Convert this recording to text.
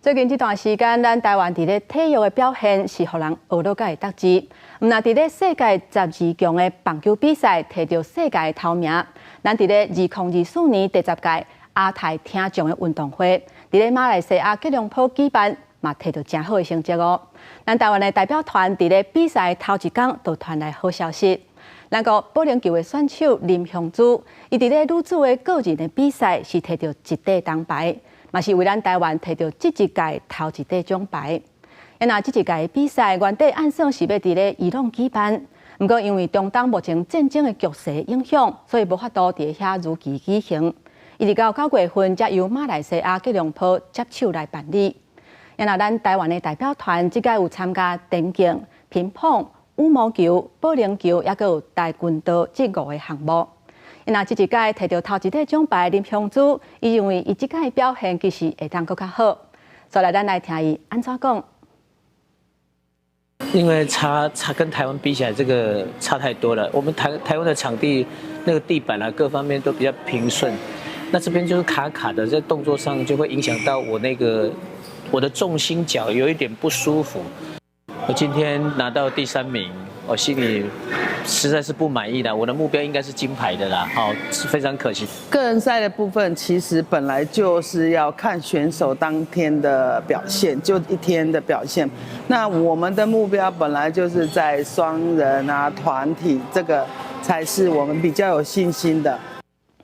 最近這段時間，咱台灣佇咧體育的表現是予人呵咾佮會得志。毋但佇咧世界十二強的棒球比賽提著世界的頭名，咱佇咧2024年第十屆亞太聽障的運動會，佇咧馬來西亞吉隆坡舉辦，嘛提著誠好的成績哦。咱台灣的代表團佇咧比賽頭一工就傳來好消息。咱國保齡球的選手林雄珠，伊佇咧女子的個人的比賽是提著一塊銅牌。嘛是為咱台灣提著這一屆頭一塊獎牌。啊，這一屆的比賽原底按算是欲佇咧伊朗舉辦，毋過因為中東目前戰爭的局勢影響，所以無法度佇遐如期舉行。一直到9月份，才由馬來西亞吉隆坡接手來辦理。啊，咱台灣的代表團這屆有參加田徑、乒乓、羽毛球、保齡球，抑閣有跆拳道這五個項目。那這一屆提著頭一塊獎牌林雄珠，伊認為伊這屆表現其實會當閣較好。所以咱來聽伊按怎講。因為差差跟台灣比起來，這個差太多了。我們台灣的場地那個地板啊，各方面都比較平順，那這邊就是卡卡的，在動作上就會影響到我那個我的重心腳有一點不舒服。我今天拿到第三名，我心裡實在是不滿意的。我的目標應該是金牌的啦，好，是非常可惜。個人賽的部分其實本來就是要看選手當天的表現，就一天的表現。那我們的目標本來就是在雙人啊、團體，這個才是我們比較有信心的。